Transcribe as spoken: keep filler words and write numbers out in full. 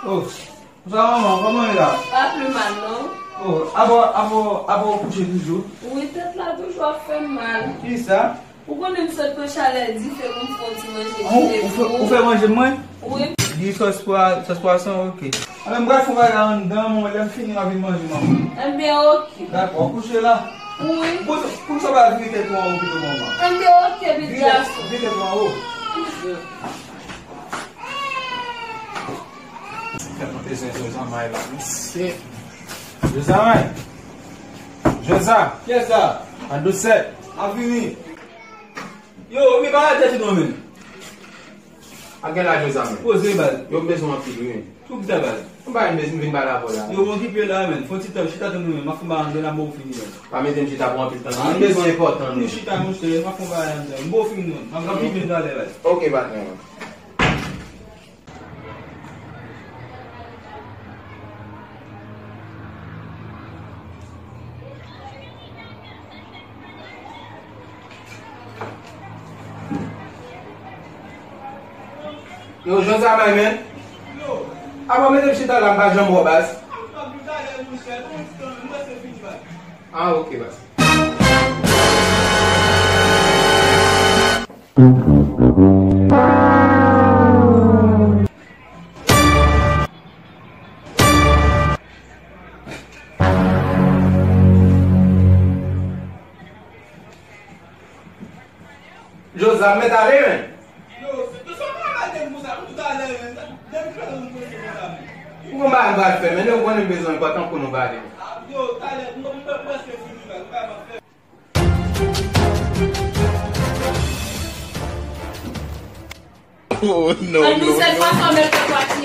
Oh, sa manman, kòman e la? Pa pli mal, non. Oh, apa, apa, apa ou kouche toujou? Wi, tèt la toujou ap fè m mal. Kisa? Ou konnen m sot pran chalè dife pou m fè yon ti manje. Ou, ou fè, ou fè manje mwen? Wi. Di sòs pwa-, sòs pwason, ok. Anben, m pral fè yon bagay la anndan, mwen, lè m fini, m a vin manje, manman. Enben, ok. Dakò, kouche la. Wi. Bon, pou sa pa vire tèt ou anwo pito, manman. Enben, ok, pitit gason. Vire tèt ou anwo. Fè mwen bezwen Josamay la, mesye. Josamay! Josa! Kiyès sa? An dousè. M ap vini. Yo, okipe pa atè ti non, men. A gen la Josamay. Poze, baz. Yo, m bezwen anpil, wi. Pou kisa, baz? M pa vin bezwen vin pale avè w la. Yo, m okipe la, men. Fon ti tan, chita tann mwen, men. M ap fè bagay la, m ba w fini, men. Pa mete m chita pou anpil tan, non. M bezwen enpòtan, non. Nou chita, monchè, m ap fè bagay la, m ba w fini, non. M ap, m ap vini talè, baz. Ok, patnè, man. Yo, Josamay, men. Apa w mete m chita la, m pa janm wè w, baz. Ah, ok, baz. Josa, m mèt ale, men. Ou konn bagay m pral fè, men, ou konnen m bezwen enpòtan pou nou pale. Oh, no, no, no.